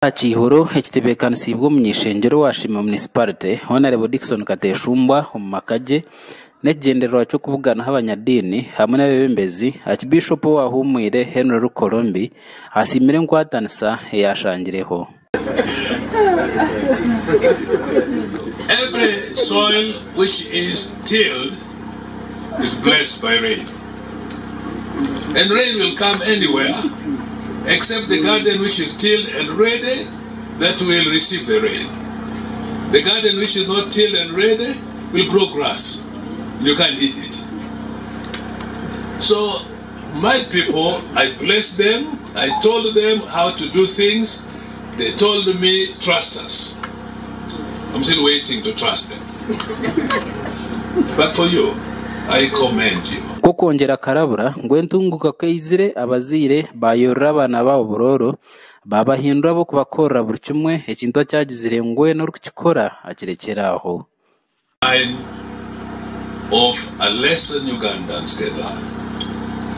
Aha kiihuro ekitebeekanisiibwe omuny'eishengyero owa Sheema Munisiparite, Hon. Dickson Kateshumbwa omu maka gye n'ekigyendererwa ky'okubuganaho abanyadiini hamwe n'abeebembezi, Aakibiishopu owahuumwire Henry Rukolombi asiimire enkwatanisa eyashangireho. Every soil which is tilled is blessed by rain. And rain will come anywhere except the garden which is tilled and ready that will receive the rain. The garden which is not tilled and ready will grow grass. You can't eat it. So my people, I blessed them. I told them how to do things. They told me, trust us. I'm still waiting to trust them. But for you, I commend you. Nk'okwongyera akarabura ngu entunguuka ku eizire abazaire baayorora abaana baabo burooro baabahindura ab'okubakorera buri kimwe ekintu akyagizire ngu weena orikukikora akirekyere aho. Sign of a lesson Ugandans can learn.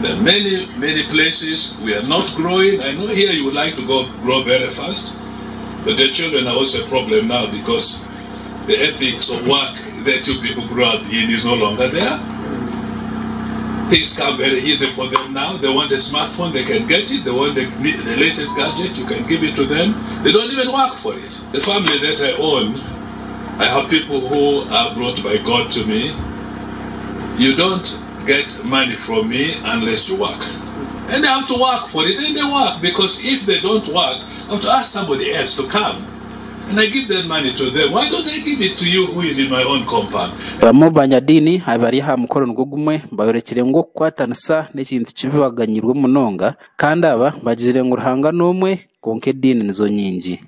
There are many, many places we are not growing. I know here you would like to go grow very fast, but the children are also a problem now because the ethics of work that you people grew up in is no longer there. Things come very easy for them now. They want a smartphone, they can get it. They want the, the latest gadget, you can give it to them. They don't even work for it. The family that I own, I have people who are brought by God to me. You don't get money from me unless you work. And they have to work for it, and they work because if they don't work, I have to ask somebody else to come. And I give that money to them. Why don't I give it to you who is in my own compound? Bamwe omu banyadiini abari aha mukoro nigwo gumwe bayorekire ngu okukwatanisa n'ekintu kibi baganyirwe munonga kandi aba bagizire ngu Ruhanga n'omwe kwonka ediini nizo nyingi.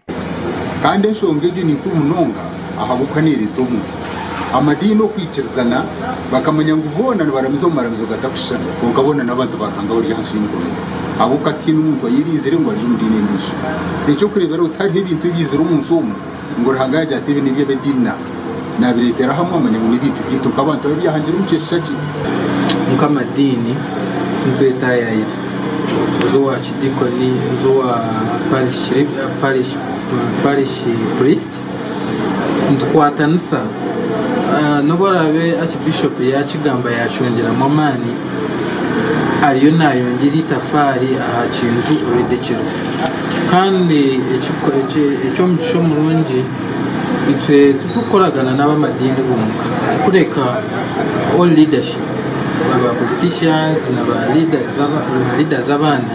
Kandi enshonga egyo ni nkuru munonga ahabw'okuba neereeta obumwe. Amadiini okwikirizana bakamanya ngu boona nibaramiza omu maramizo gatakushushana kwonka boona n'abantu ba Ruhanga bari ahansi y'omukono gwe. Ahabw'okuba tihaine omuntu ayerinzire ngu ari omu diini endiijo. Eky'okureeberaho tihariho ebintu ebiizire omu nsi omu ngu Ruhanga yaagira ati ebi n'eby'ab'ediini nanka. Naabireetera hamwe amanya ngu n'ebintu byaitu nk'abantu abu yaahangire omu kyeshusha kye. Nk'amadiini nitwetaayaayira. Oza owa kidiikoni, oza owa parish, parish priest, nitukwatanisa. N'obu araabe Archbishop yaakigamba yaakyongyeramu amaani, ariyo naayongyera eitafaari aha kintu already ekiriho. Kandi eky'omugisha omurungi, itwe titurikukoragana n'ab'amadiini bonka, kureka all leadership, aba politicians na ba leaders abandi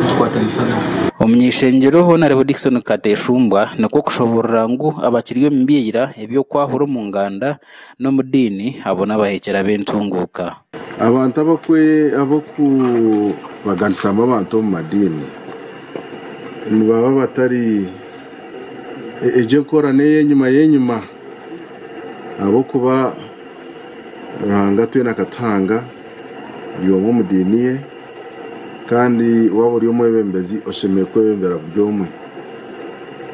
nitukwatanisa nabo. Omuny'eishengyero Hon. Dickson Kateshumbwa nikwo kushoboorora ngu abakiri omu byaira eby'okwahura omu nganda n'omu diini abo n'abaheekyera b'entunguuka. Abantu abarikubaganisamu abantu omu madiini nibaba batari egyo enkora n'ey'enyima y'enyima ahabw'okuba Ruhanga twena akatuhanga buri omwe omu diini ye kandi waaba ori omwebembezi oshemereire kwebembera buri omwe.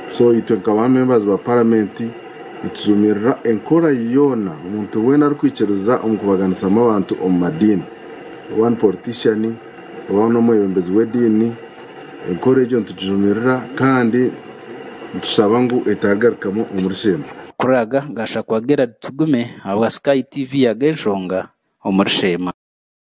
So itwe nka ba members ba paramenti nitujumirira enkora yoona omuntu weena arikwikiriza omu kubaganisamu abantu omu madiini oba ni politician oba n'omwebembezi w'ediini enkora egyo nitugijumirira kandi nitushaba ngu etarigarukamu omuri Sheema. Kuraga Gashakwa Gerald Tugume ahabwa Sky TV Ag'enshonga omuri Sheema.